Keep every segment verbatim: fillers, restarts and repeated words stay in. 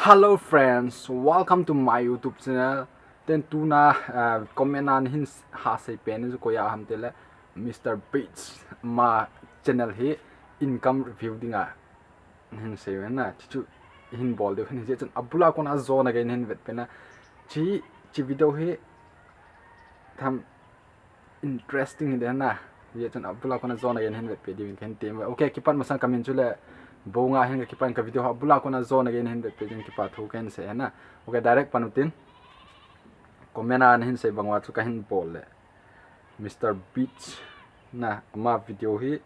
Hello friends, welcome to my YouTube channel. Ten tuna, uh, comment a nahin hasei pen chu koiya ham tile Mister Beats ama channel hi income review dinga nahin sei uvin na, chuchu hin bol diu hin, hijeh chun abula kona jona gei nahin vet pen na. Chi, chi video hi tham interesting hi den na. Hijeh chun abula kona jona gei nahin vet pe diu hin kahin tem. Okay, kipat masang kamin chule Bonga hin kakipan, ka video ho abula kona jona gei nahin vet pe diu hin kipa thu kahin sei na. Okay, direct pan utin. Comment a nahin sei bang uva chu kahin bol le Mister Beats na ama video hi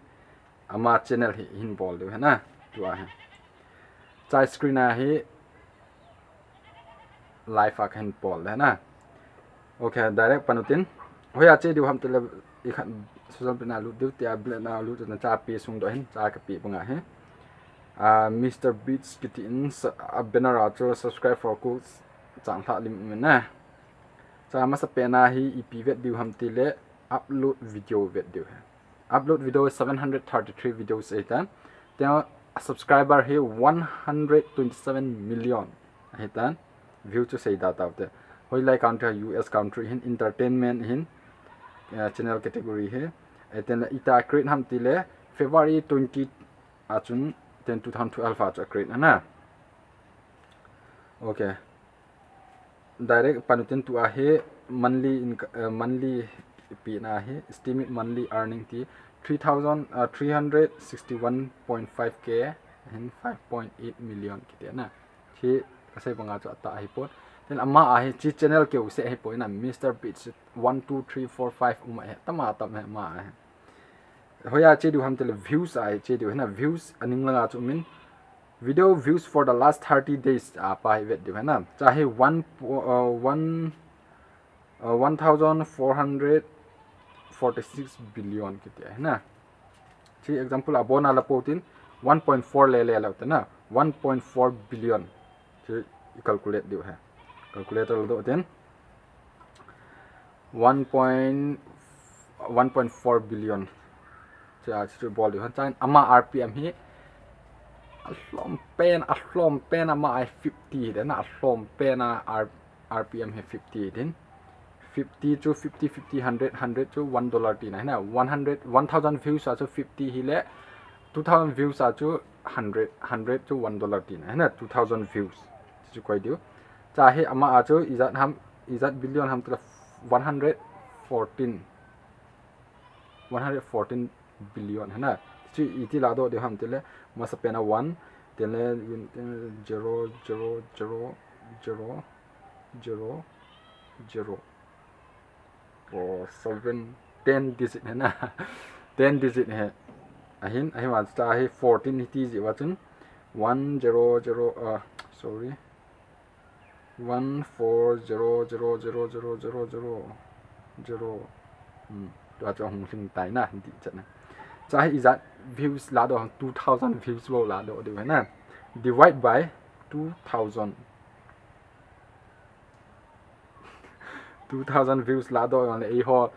ama channel hi hin bol diu hi na. Tua hi. Chai screen a hi live a kahin bol le na. Okay, direct pan utin. Hoiya che diu ham tile ikhat social media lut diu tia, bla na lut na, cha pi sung doh hin, cha kapi banga hi. Ah, Mister Beats kiti in sa, a banner a chu subscribe for course chang lha lim um na. Cha masa pen a hi ipi vet diu ham tile upload video vet diu hi. Upload video seven hundred thirty-three videos ahitan. Tia subscriber hi one hundred twenty-seven million ahitan. View chu sei da tau te. Hoilai country, U S country hin entertainment hin, eh, channel category hi. Eh, ten la ita create ham tile February twenty a chun, ten two thousand twelve a chu a create na na. Okay. Direct pan utin tua hi monthly inc-, eh, monthly pi na hi, estimate monthly earning ti three thousand, uh, three hundred sixty-one point five K hin five point eight million kiti na. Chi kasei banga chu ata ahi pon. Then ama a hi chi channel keu se ahi pon na, Mister Beats one, two, three, four, five um ahi, tam a tam ahi ama a hi. Hoiya che diu ham tile views a hi che diu hi na, views aning langa chu min video views for the last thirty days a pa hi vet diu hi na. Cha hi one, uh, one, uh, one thousand four hundred forty-six billion kiti hi na. Chi example a bona la po tin one point four le le la te na, one point four billion. Chi calculate diu hi. Calculator la doh tin. One point, one point four billion. Cha, chu bol diu han chan ama R P M hi alhom pen, alhom pen ama a hi fifty den, alhom pen a R-, R P M hi fifty den. Fifty chu fifty, fifty, hundred, hundred chu one dollar ti na hi na. One hundred, one thousand views a chu fifty hi le, two thousand views a chu hundred, hundred chu one dollar ti na hi na. Two thousand views. Chu koi diu. Cha hi ama a chu ijat ham, ijat billion ham tile one hundred fourteen, one hundred fourteen billion hi na. Chu iti la doh diu ham tile masa pen a one, tile zero, zero, zero, zero, zero, zero. Oh, seven, ten digit hi na. Ten digit hi. Ahin, ahin wan cha hi fourteen hi ti ji wa chun. One zero zero, uh, sorry. One four zero zero zero zero zero zero. Zero. Hmm. Tua chu hung hling tai na, di chat na. Cha hi ijat views la doh, two thousand views bou la doh diu hi na. Divide by two thousand. Two thousand views la doh jong le eiho,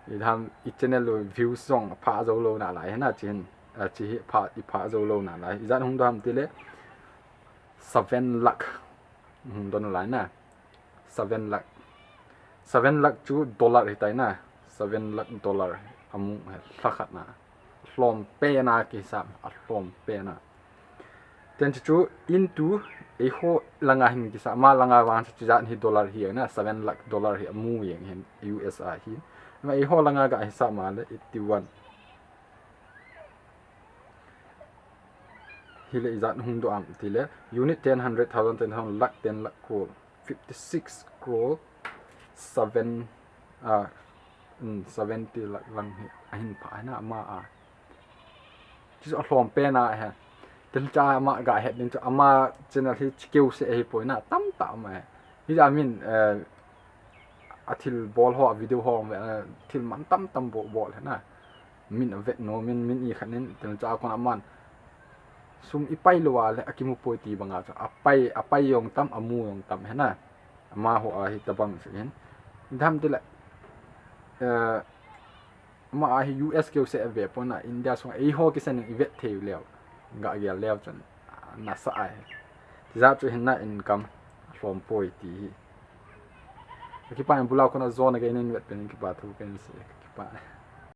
i tham, i channel u views jong pha jou lou na lai hi na, chi hin, a, chi hi pha, i pha jou lou na lai. Ijat hung doh ham tile seven lakh. Hung doh na lai na. Seven lakh. Seven lakh chu dollar hi tai na. Seven lakh dollar. Amu hi lha khat na. Lhom pen a kisam, alhom pen a. Ten chu chu into eiho langa hin kisa, ama langa vang chu chijat hi dollar hi na, seven lakh dollar hi amu jeng hin U S a hi. Ma eiho langa ga hisap ma le eighty one. Hi le ijat hung doh am ti le unit ten, hundred thousand, ten thousand, lakh, ten lakh, crore. Fifty six crore seven, ah, mm, seventy lakh lang hi ahin pha hi na ama a. Chu alhom pen a hi. Tin cha ama ga het din chu ama channel hi chikeu se hi poi na tam tam a hi. Hi ja min, eh, a thil bol ho, a video ho, eh, thil man tam tam bol, bol hi na. Min a vet nom in, min i khat in, tin cha kon aman. Sum i pai lou a le, a kimu poi ti banga chu. A pai, a pai jong tam, a mu jong tam hi na. Amaho a hi tabang chu hin. Tham ti le, eh, ama a hi U S keu se a ve pon a, India sung eiho kisan in i vet thei leu. Ga gel leu chun, nasa a hi. Tijat chu hinna income lhom poi ti hi. Kakipah in bula kona jona kei nin vet pen in kipa thu kahin sei, kakipah.